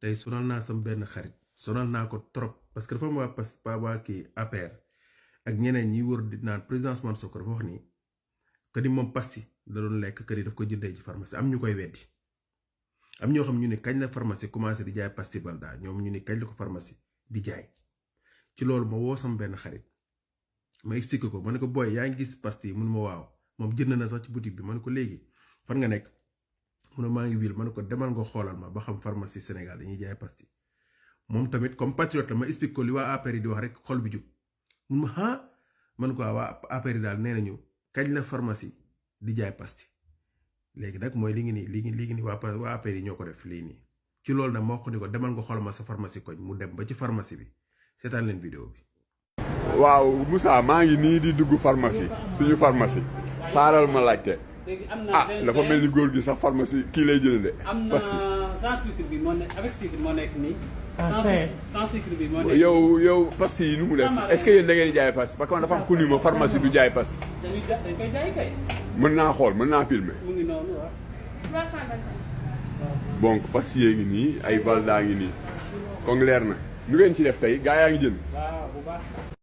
tey sonal naa sam benn xarit sonal naa ko trop parce que dafa am waa kii APR ak ñeneen ñi wër di naan président Ousmane Sonko dafa wax ni que ni moom pasti da doon lekk que ni daf ko jëndee ci pharmacie am ñu koy weddi am ñoo xam ñu ne kañ la pharmacie commencé di jaay pasti Balda ñoom ñu ne kañ la ko pharmacie di jaay ci loolu ma woo sam benn xarit ma expliqué ko ma ne ko booy yaa ngi gis pasti yi mun ma waaw moom jënd na sax ci boutique bi ma ne ko léegi fan nga nekk mu ne maa ngi wil ma ne ko demal nga xoolal ma ba xam pharmacie Sénégal dañuy jaay pasti moom tamit comme patriote la ma expliqué ko li waa APR yi di wax rek xol bi jug mun ma ah man ko waa APR yi daal nee nañu kañ la pharmacie di jaay pasti léegi nag mooy li ngi nii waa APR yi ñoo ko def lii nii ci loolu nag ma wax ko ni ko demal nga xoolal ma sa pharmacie koñ mu dem ba ci pharmacie bi seetaan leen vidéo bi. waaw Moussa maa ngi nii di dugg pharmacie suñu pharmacie xaaral ma laajte dafa mel ni góor gi sax pharmacie kii lay jënd de. pasti sans sucre bi moo nekk avec sucre moo nekk nii. sans sucre bi moo nekk yow pasti yi nu mu def est-ce que yéen da ngeen di jaay pasti parce que dafa am ku ni ma pharmacie du jaay pasti. dañ koy jaay kay. mën naa xool mën naa filmer. mu ngi noonu waaw. 325. donc pasti yee ngi nii ay Balda ngi nii kon leer na nu ngeen ci def tey gaa yaa ngi jënd. waaw bu baax.